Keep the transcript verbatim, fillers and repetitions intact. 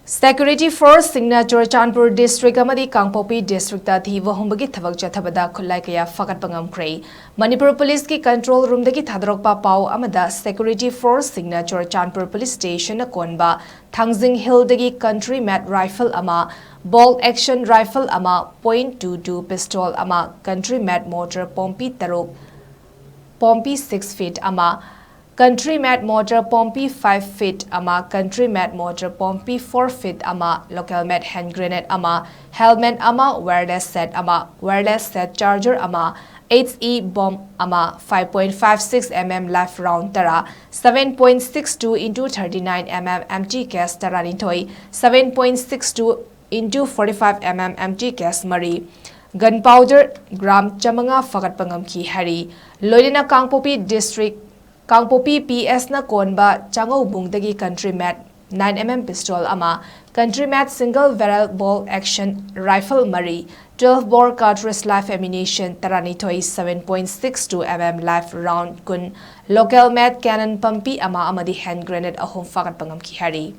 Security force ꯁꯤꯡꯅ Churachandpur district ꯑꯃꯗꯤ ꯀꯥꯡꯄꯣꯛꯄꯤ district ꯇ ꯊꯤꯕ ꯍꯨꯝꯕꯒꯤ ꯊꯕꯛ ꯆꯠꯊꯕꯗ ꯈꯨꯠꯂꯥꯏ ꯀꯌꯥ ꯐꯥꯒꯠꯄ ꯉꯝꯈ꯭ꯔꯦ꯫ ꯃꯅꯤꯄꯨꯔ ꯄꯨꯂꯤꯁꯀꯤ control room ꯗꯒꯤ ꯊꯥꯗꯣꯔꯛꯄ ꯄꯥꯎ ꯑꯃꯗ, security force ꯁꯤꯡꯅ ꯆꯨꯔꯆꯥꯟꯄꯨꯔ police station ꯅ ꯀꯣꯟꯕ ꯊꯥꯡꯖꯤꯡ Hill ꯗꯒꯤ country made rifle ꯑꯃ, bolt action rifle ꯑꯃ, point two two pistol ꯑꯃ, country made mortar ꯄꯣꯝꯄꯤ ꯇꯔꯨꯛ, ꯄꯣꯝꯄꯤ six feet ꯑꯃ, country made mortar Pompey five feet ꯑꯃ, country made mortar Pompey four feet ꯑꯃ, local made hand grenade ꯑꯃ, helmet ꯑꯃ, wireless set ꯑꯃ, wireless set charger ꯑꯃ, H E bomb ꯑꯃ, five point five six M M live round ꯇꯔꯥ, seven point six two into thirty nine M M empty case ꯇꯔꯥꯅꯤꯊꯣꯏ, seven point six two into forty five M M empty case ꯃꯔꯤ, gun powder gram ꯆꯥꯃꯉꯥ ꯐꯥꯒꯠꯄ ꯉꯝꯈꯤ ꯍꯥꯏꯔꯤ꯫ ꯂꯣꯏꯅꯅ ꯀꯥꯡꯄꯣꯛꯄꯤ district, ꯀꯥꯡꯄꯣꯛꯄꯤ P S ꯅ ꯀꯣꯟꯕ ꯆꯥꯉꯧꯕꯨꯡꯗꯒꯤ country made nine M M pistol ꯑꯃ, country made single barrel bolt action rifle ꯃꯔꯤ, twelve bore cartridge live ammunition ꯇꯔꯥꯅꯤꯊꯣꯏ, seven point six two M M live round ꯀꯨꯟ, local made cannon ꯄꯝꯄꯤ ꯑꯃ ꯑꯃꯗꯤ hand grenade ꯑꯍꯨꯝ ꯐꯥꯒꯠꯄ ꯉꯝꯈꯤ ꯍꯥꯏꯔꯤ꯫